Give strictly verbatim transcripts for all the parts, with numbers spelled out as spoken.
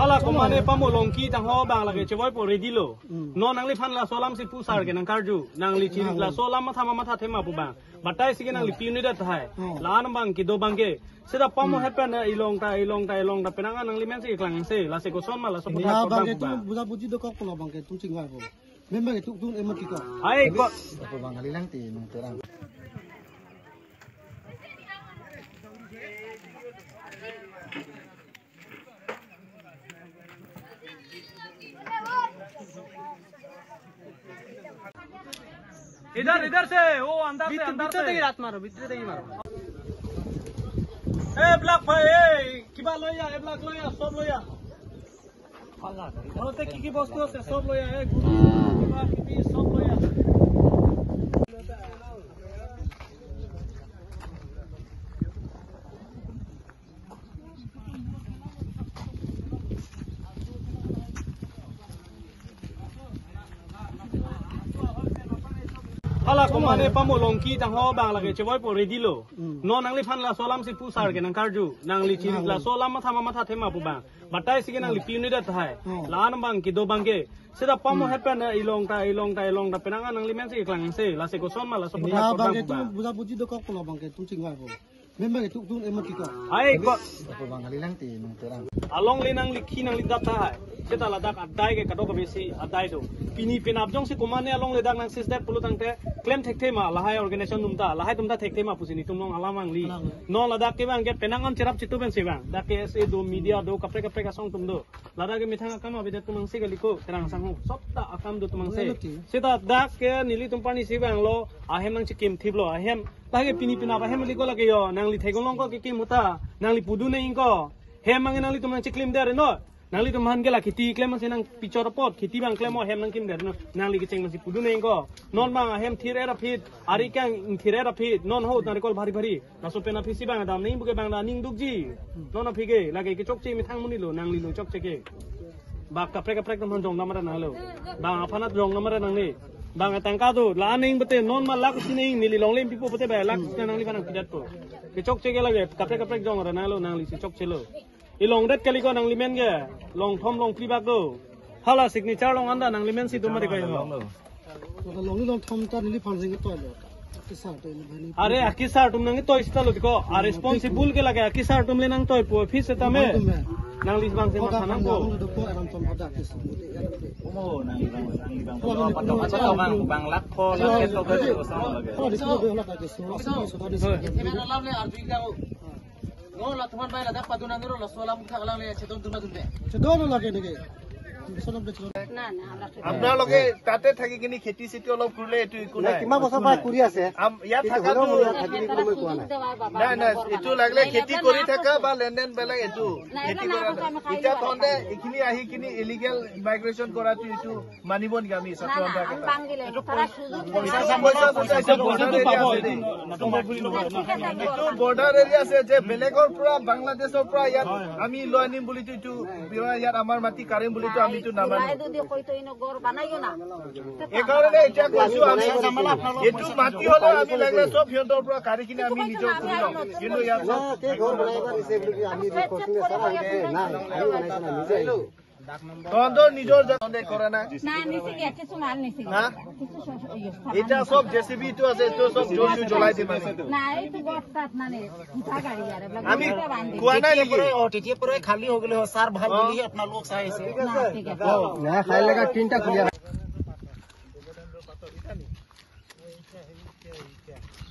Hala komane pamo Longki tangho abang lake chevoipo ready lo. Hmm. Non nangliphan laso alam si pu sar ke nangkarju. Nangli chiri laso alam matha ma matha thema pu abang. Batai si ke nangli pi unit tahai. Hmm. La-an abang kedo abang ke. Seta pamo hepen, eh, ilong ta, ilong ta, ilong ta. Penang an nangli men si keklang se. Lasi koson ma laso pu abang ke pu abang. Buja buji dokok pulo abang ke tum chingvai po. Memang itu tum emat kita. Hai, kok. Apa bang kali lang ti nung terang. इधर, इधर से, वो अंदर से, भीतर, अंदर भीतर से। तक ही लात मारो, भीतर तक ही मारो। এ, ব্লক ভাই, এ, কিবা লৈ আহ, এইবিলাক লৈ আহ, সব লৈ আহ। ঘৰতে কি কি বস্তু আছে, সব লৈ আহ, এ, গুৰু, কিবা কিবি, সব লৈ আহ। Hala komane pamo Longki tangho abang lake chevoipo ready lo. Hmm. Non nangliphan laso alam si pu sar ke nangkarju. Nangli chiri laso alam matha ma matha thema pu abang. Batai si ke nangli pi unit tahai. Hmm. La-an abang kedo abang ke. Seta pamo hepen, eh, ilong ta, ilong ta, ilong ta. Penang an nangli men si keklang se. Lasi koson ma laso pu abang ke pu abang. Buja buji dokok pulo abang ke tum chingvai po. Memang itu tum emat kita. Hai, kok. Apa bang kali lang ti nung terang. Alongle nangli khi nangli dap tahai. Seta ladak adai ke kadokave si adai do. Pini penap jongsi komane alongle dak nang sisdet pulo tangte klem thekthe ma lahai organization atum ta, lahai atum ta thekthe ma pusi netum along alam nangli. Alam. Non ladak ke abang ke penang an cherap chitu pen si abang. Dak K S A do, media do, kaprek kaprek asong atum do. Ladak ke methang akam avedet atum angse kali ko, terang sangho. Sop ta akam do atum angse. Seta dak ke nelitum pani si abang lo, ahem nangchekim thip lo, ahem. Lake pini penap ahem kali ko lake yo, nangli theklong ko kekim ahut ta, nangli pudun nang ko. Hem abang nanglitum nangcheklim der no. Nanglitum aphan ke la kheti klem si nangpichor apot, kheti abang klem o hem nangkim der no. Nangli kecheng si pudun nang ko. Non abang ahem thir er aphi, ari kang thir er aphi, non ahut nang recall bhari bhari. Laso pen aphi si abang dam nang pu ke abang da ning dukji. Non aphi ke lake kechokche methang amonit lo, nangli lo chokche ke. Bang kaprek kaprek atum aphan jong dam ra nanglo. Bang aphan at jong dam ra nangne. Bang tangka do, la nang pute non ma lakh si nang neli longle pipo pute ba lakh si nangliphan nangpidet po. Kechokche ke lake kaprek kaprek jong ra nanglo, nangli si chokche lo. Ilongdet kali ko nangli men ke. Longthom longphli bak do. Hala signature along anta nangli men si do mari ko yo. Longli longthom ta neliphan sing to lo. Akesar to ini bhani. Are akesar atum nangtoi sita lo ko. A responsible ke lake akesar atum le nangtoi po office ta me. Nangli bang si matha nang ko. Longli do ko aram tom ada akesar. Omo nangli bang, nangli bang. Apa, apa, apa, apa, bang, bang lakh ko, lakh ko, lakh ko, lakh ko. Hala di sini be hala ka akesar. Hala di sini. Hala di sini. Lo la thuman bai ladak padun nang ro laso alam thak lang le chedondun ma dunde. Chedon lage neke. Bisalom de chedon. না, না, আমরা তো আপোনালোকে তাতে থাকি কিনি খেতি চেতি অলপ কৰিলে এইটো একো নাই। কিমান বছৰ পৰা কৰি আছে? আম-, ইয়াত কিন্তু থাকাটো হ'লেও মানে ইয়াত থাকি কোনো কোৱা নাই। নাই, নাই, এইটো লাগিলে খেতি কৰি থাকা বা লেনদেন বেলেগ এইটো। নাই, খেতি এইবিলাক কৰা নাই। আগতে আমি খাই এতিয়া লোৱা তহঁতে নাই। এইখিনি আহি কিনি ইলিগেল ইমাইগ্ৰেশ্যন কৰাটো এইটো মানিব নেকি আমি ছাত্ৰ না, না, সন্থাৰ আমি কথা? বাং দিলে, এইটো তাৰা সুযোগ পইচা নাই। পইচা পইচা, এইটো বৰ্ডাৰ এৰিয়া আছে দেই। এইটো বৰ্ডাৰ এৰিয়া আছে যে বেলেগৰ পৰা, বাংলাদেশৰ পৰা ইয়াত আমি লৈ আনিম বুলিতো এইটো বিয়া ইয়াত আমাৰ মাটি কাঢ়িম বুলিতো আমিতো নামানো। নাই, যদি কইতো ইনো ঘৰ বনাইও না। এইকাৰণে এতিয়া কৈছো আমি, এইটো মাটি হ'লে আমি লাগিলে চব সিহঁতৰ পৰা কাঢ়ি কিনে আমি নিজৰ কৰি ল'ম। কিন্তু ইয়াত না, কে ঘৰ বনাই বা দিছে বুলি আমি ৰিপৰ্ট শুনি ছাৰ, আমি নাই, আমি বনাইছো না, নিজে আহিলো। তহঁতৰ নিজৰ জা-, তহঁতে কৰা নাই? না, নিছেগে, কিছু মাল নিছেগে। হা? কিছু শ-, ইয়ে, সামান এতিয়া নিছেগে। চব জে চি বি টো আছে, এইটো চব জ্বলি জ্বলাই দিম আমি। না, এইটো বস্তাত মানে উঠা গাড়ী আৰু এইবিলাক আমি ঘৰতে বান্ধি কোৱা নাই নেকি? অ, তেতিয়াৰ পৰাই খালী হৈ গ'লে হয়, ছাৰ ভাল অ। বুলিহে আপোনালোকক চাই আছে। না, ঠিক আছে। অ। নয়া ফাইল লেগা তিনিটা খুলিয়া।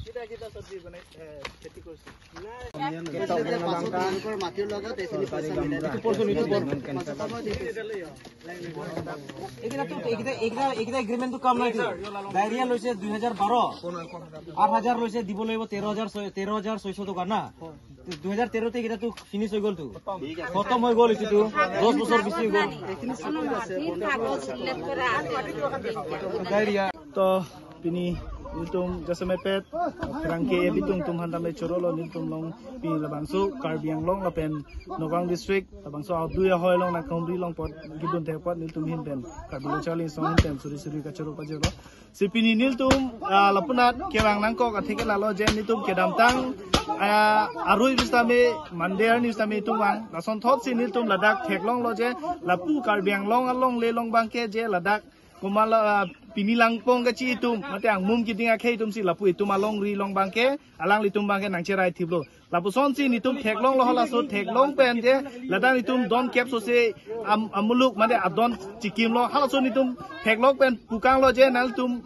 কিতা কিতা চব্জি বনাই, এ, খেতি কৰিছে? এইকেইটা তো, এইকেইটা, এইকেইটা, এইকেইটা এগ্ৰিমেণ্টটো কাম নাই দিয়া। ডায়েৰিয়া লৈছে দুই হাজাৰ বাৰ, আঠ হাজাৰ লৈছে, দিব লাগিব তেৰ হাজাৰ ছয়, তেৰ হাজাৰ ছয়শ টকা না। দুই হাজাৰ তেৰতে এইকেইটাতো ফিনিছ হৈ গ'লতো। খতম হৈ গ'ল এইটোতো। দহ বছৰ বেছি হৈ গ'ল। ডায়েৰিয়া। তো, পিনি Nelitum jasemet pet, pherangke abitung atum aphan tame chorolo, nelitum along pini labangso Karbi Anglong lapen Nagaon District labangso adui ahoi along nangkehumri long apot kidun thek apot nelitum ahin pen, Karbi Lo Charli Asong ahin pen suri suri kachoro pajirlo. Si pini nelitum, ah, lapunat kevang nangkok atheke lalo je nelitum kedamtang, ah, arui pusitame Monday arni pusitame itum vang. Lasonthotsi nelitum ladak theklonglo je lapu Karbi Anglong alongle along abangke je ladak komatlo, ah, pini langpong kachi itum mate angmum keding akhei atumsi lapu itum alongri along abangke alanglitum abangke nangcherai thiplo. Lapusonsi nelitum theklonglo, halaso theklong pen je ladak nelitum don kep sose am-, amuluk mate adon chikimlo, halaso nelitum theklong pen pukanglo je nangtum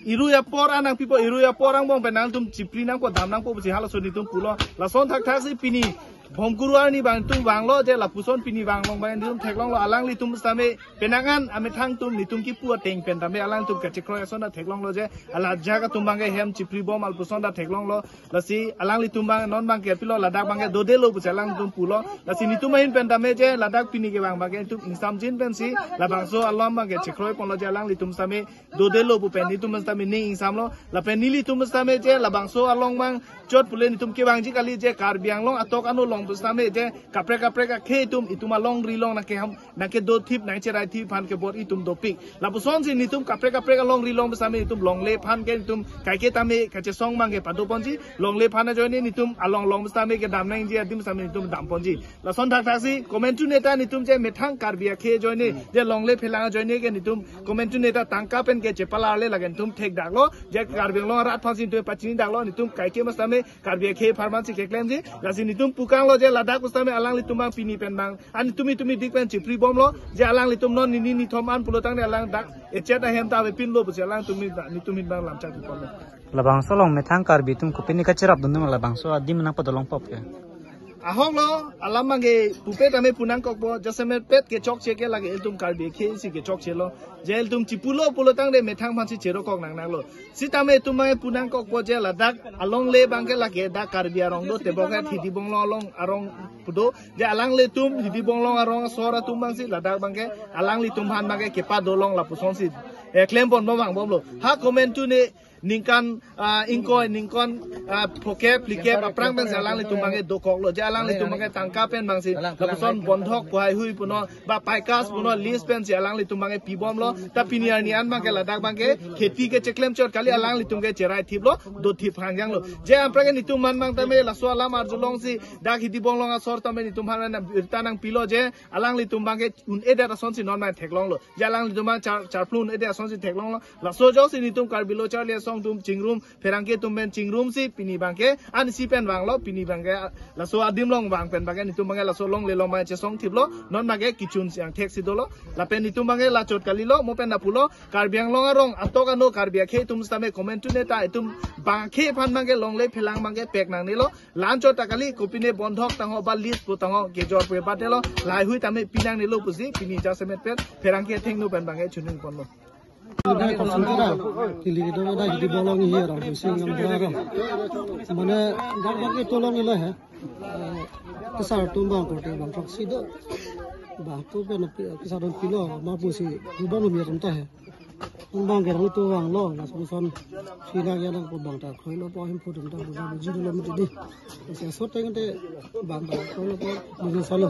irui apor an nangpipo, irui apor angbong pen nangtum chipri nangpo, dam nangpo pusi halaso nelitum pulo. Lason thakthaksi pini Bhomkuru arni abang nelitum vanglo je lapuson pini vang along abang nelitum theklonglo, alanglitum sitame penang an amethang atum nelitum kipu ateng pen tame alanglitum kachekroi ason ta theklonglo je alajak atum abangke hem chipri bom lapuson ta theklonglo. Lasi alanglitum abang non abangke pilo, ladak abangke dodelo pusi alanglitum pulo. Lasi nelitum ahin pen tame je ladak pini kevang abangke nelitum ingsamjin pensi labangso along abangke chekroi ponlo je alanglitum sitame dodelo pu pen nelitum sitame ning ingsamlo. Lapen nelitum sitame je labangso along abang chot pule nelitum kevangji kali je Karbi Anglong atok ano along pusitame je kaprek kaprek akhei atum itum alongri along nangkeham nangkedo thip nangcherai thip aphan kebor itum dopik. Lapusonsi nelitum kaprek kaprek alongri along pusitame itum longle aphan ke itum kaike tame kachesong abangke padoponji, longle aphan ajoine nelitum along along pusitame kedam nangji adim pusitame itum damponji. Lason thakthaksi komantu neta nelitum je methang Karbi akhei ajoine je longle phelang ajoine ke nelitum komantu neta tangka pen ke chepalarle, lake nelitum thekdaklo je Karbi Anglong arat aphansi nelitum pachinidaklo, nelitum kaike pusitame Karbi akhei apharmansi keklemji. Lasi nelitum pukanglo je ladak pusitame alanglitum abang pini pen abang an tumi tumi dik pen chipri bomlo je alanglitum non nini nithom an pulo tangte alang dak echet ahem ta avepinlo pusi alanglitum nelitum ahin abang lamchak ponlo. Labangso along methang Karbi atum kopine kacherap dundun labangso adim nangpadolong pop ke? Ahoklo, alam abangke pupe tame pu nangkokpo, jasemet pet kechokche ke lake ilitum Karbi akhei si kechokchelo. Je ilitum chipulo pulo tangte methang aphansi cherokok nangnanglo. Sitame itum abangke pu nangkokpo je ladak alongle abangke lake dak Karbi arong do tebok ke Hidi Bonglong along arong pu do. Je alanglitum Hidi Bonglong arong asor atum abangsi ladak abangke alanglitum aphan abangke kepadolong lapusonsi, eh, klem ponbom vangbomlo. Ha komantu ne ningkan, ah, ingkoi, ningkan, ah, phokep, phlikep aphrang pensi alanglitum abangke dokoklo. Je alanglitum abangke tangka pen abangsi lapuson bondhok pu haihui punon, ba paikas punon, lease pensi alanglitum abangke pibomlo. Ta pini arni an abangke ladak abangke kheti ke cheklem chot kali, alanglitum ke cherai thiplo, do thip hangjanglo. Je aphrang ke nelitum man abang tame laso alam arjulongsi dak Hidi Bonglong asor tame nelitum aphan birta nangpilo je alanglitum abangke un-edet asonsi non abang theklonglo. Je alanglitum abang char, charplu un-edet asonsi theklonglo. Laso ajoksi nelitum Karbi Lo Charli Asong atum chingrum, pherangke atum pen chingrumsi pini abangke, an isi pen vanglo, pini abangke, laso adim along vang pen abangke, nelitum abangke laso alongle along abang chesong thiplo, non abangke kechunsi angthek si dolo. Lapen nelitum abangke lachot kalilo, mo pen lapulo, Karbi Anglong arong atok ano Karbi akhei atum sitame komantu neta itum abangke aphan abangke longle phelang abangke pek nangnelo, la-anchot ta kali, kopine bondhok tangho ba lease pu tangho kejor pu batelo, lahaihui tame pi nangnelo pusi, pini jasemet pet, pherangke athengno pen abangke chuning ponlo. Dak koson kira, kili kedo dak Hidi Bonglong hi arong, sing ngam dra arong. Mane dak dak ke tolong ilo he. Kesar atum abang korte abang throksi do. Abang tu pen pi-, kesar atum pilo, ma pusi, rubang lumi atum ta he. Abang ke rang tu vanglo, lason son, sina ya nang pu abang ta, kroilo po him pu atum ta, pu abang ji dolo mati di. Isi asot teng te, abang ta, kroilo po, mungkin salo.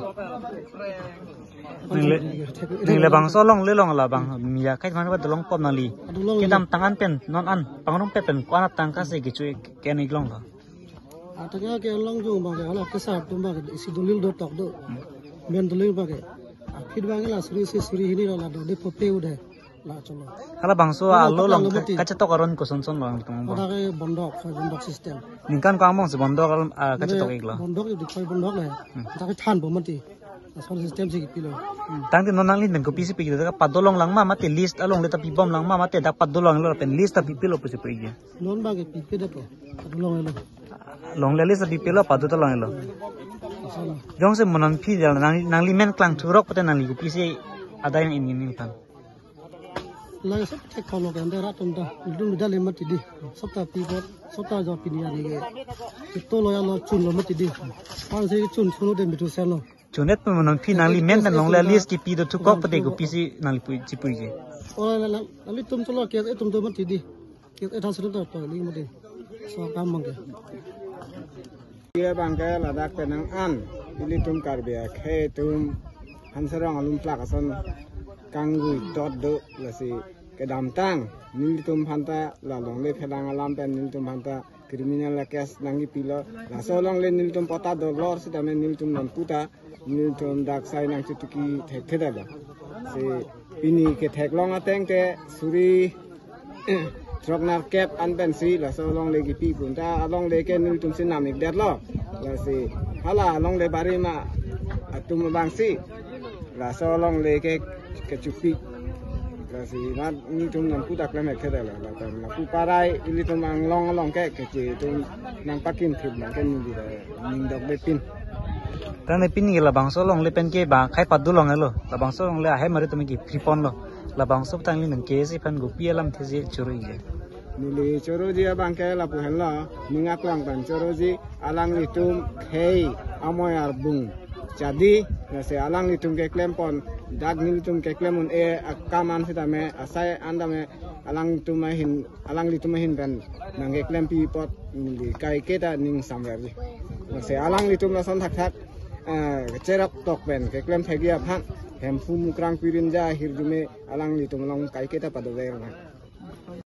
Neli, neli labangso alongle along labang, mia kai mana ba dolong pom nangli. Dolong kedamtang an pen, non an, pangrum pet pen, ko-an atangka si kecho ke-en iklong lo. Atangka ke-en long jong abang ke, hala kesar atum abang ke, isi dolil dotok do. Men dolil abang ke. Aphit abang ke la suri isi suri hini la la do, de pope ude. La cholo. Halabangso alo along kachetok aron koson son lo nangtum abang? Pada ke bondhok, bondhok system. Ningkan ko-an angbong si bondhok along, ah, kachetok iklo? Bondhok di khoi bondhok le. Hmm. Dak ke thanpo mati. Asol system si kipilo. Tangte non nangli pen kopisi pi, dak padolong lang ma, mate lease alongle ta pibom lang ma, mate dak padolonglo pen lease ta pipilo pusi pu ikje? Non abang ke pipe dapo. Padolonglo. Longle lease ta pipilo, pado ta longlo. Asal. Jongsi mo non phi jal nang, nangli men klang thurok pute nangli kopisi adai nang ingin ingtan. Lai sop thek kholo ke ante rat atum ta. Dum dale mati di. Sop ta pi bot, sop ta jo pini ani ke. Ito lo ya lo chun lo mati di. Pan se chun chun lo de mitu sen lo. Chunet pen mo non phi nangli men pen longle lease kipi do thukok pute kopisi nangli pu, chipui je? O la la, nangli tum cholo ke, e tum do mati di. Yuk etan sunu to pali mudi. So kam bangke. Dia bangke ladak penang an ilitum Karbi akhei atum Hanserong alumplak ason kangui dot do lasi kedamtang nelitum aphanta la longle phelang alam pen nelitum aphanta criminal case nangkepilo. Laso longle nelitum patta dolor sitame nelitum non puta nelitum dak sai nangchituki thekthedetlo. Si pini ketheklong ateng te suri throknerkep an pensi laso longle kipi pon ta alongle ke nelitum si nam-ikdetlo. Lasi hala alongle bari ma atum abangsi laso longle ke kechupi. Lasi mat nelitum non puta klem thekthedetlo. Lapen lapu parai ilitum anglong along ke keche atum nangpakin thip nang ke neli ning dok de pin. Tangte pini labangso longle pen ke ba khai padu longle lo. Labangso longle ahem ari tumi ke phri ponlo. Labangso tangli nang ke si phan gopi alamthe si choro-ikji. Neli choroji abangke lapu henlo, ning aklang pen choroji alanglitum khei amoi arbung chadi, lasi alanglitum keklem pon, dak nelitum keklem un-e akam an sitame, asai an tame, alangtum ahin, alanglitum ahin pen nangkeklempi apot neli kaiketa ning samverji. Lasi alanglitum lason thakthak, eh, cherok tok pen keklem thekji aphan, Hemphu, Mukrang, Pirinja, Hirjume, alanglitum along kaiketa padover nang.